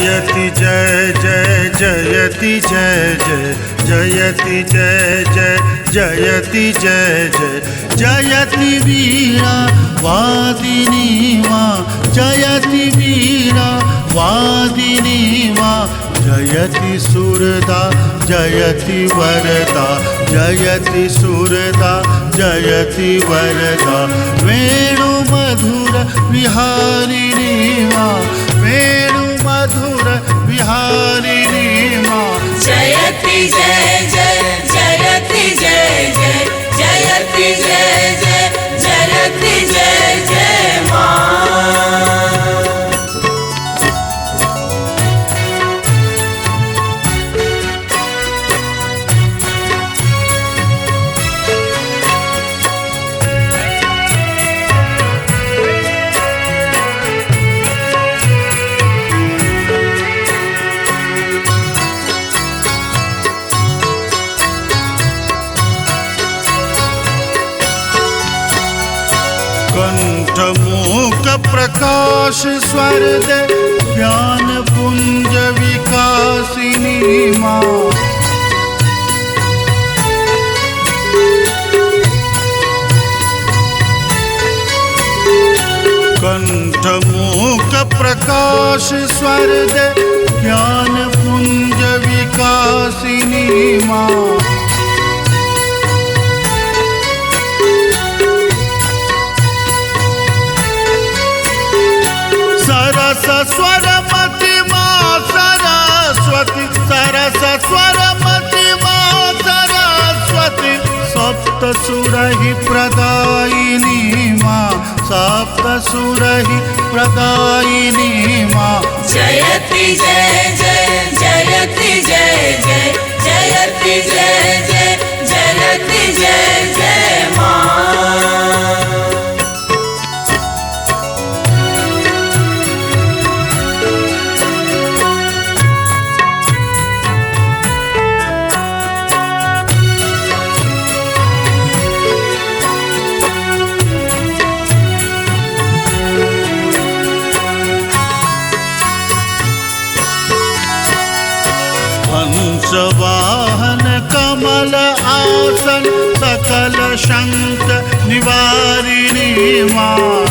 जयति जय जय जयति जय जय जयति जय जय जयति जय जय जयति वीणा वादिनी माँ जयति वीणा वादिनी माँ जयति सुरदा जयति वरदा जयति सुरदा जयति वरदा वेणु मधुर विहारिणी माँ वेणु मधुर विहारिणी माँ जयति जय जय जयति जय जय जयति जय जय जयति जय जय माँ। कंठ मूक प्रकाश स्वर दे ज्ञान पुंज विकासिनी माँ कंठ मूक प्रकाश स्वर दे ज्ञान पुंज विकासिनी माँ सरस स्वरमति माँ सरस्वती सरस स्वरमति माँ सरस्वती सप्त सुरहि प्रदायिनी माँ सप्त सुरहि प्रदायिनी माँ जयति जय जय जयति जय जय जयति जय जय जयति जय जय माँ। हंसवाहन कमल आसन सकल शंक निवारिणी माँ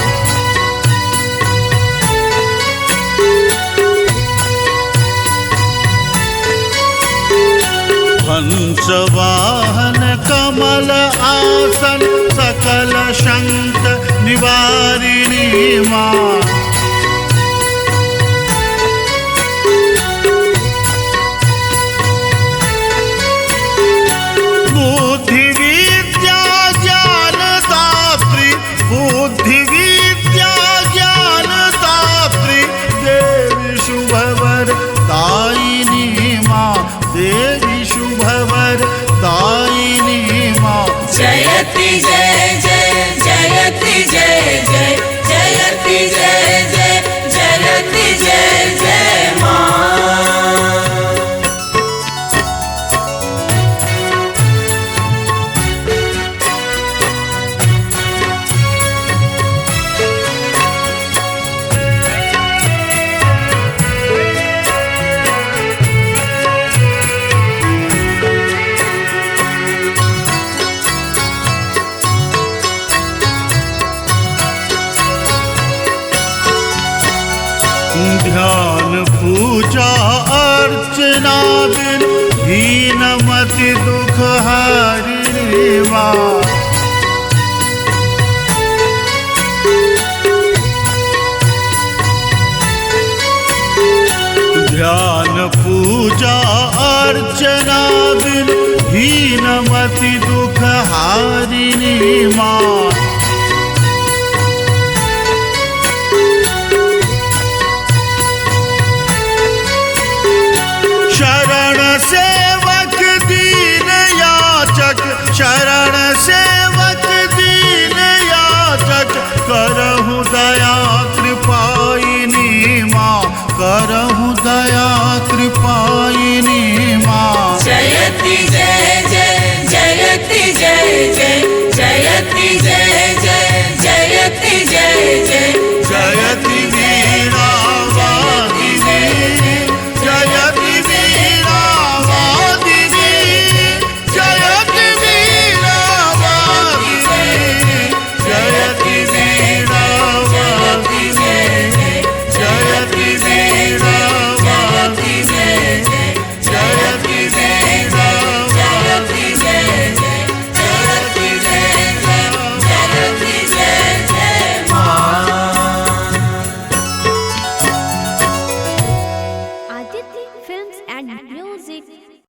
हंसवाहन कमल आसन सकल शंक निवारिणी माँ बुद्धि विद्या ज्ञान दात्री बुद्धि विद्या ज्ञान दात्री देवी शुभवर दायिनी माँ देवी शुभवर दायिनी माँ जयति जय जय जयति जय जय जयति जय जय जयति जय जय माँ। ध्यान पूजा अर्चना बिन हीनमति दुख हारिणी माँ ध्यान पूजा अर्चना बिन हीनमति दुख हारिणी माँ।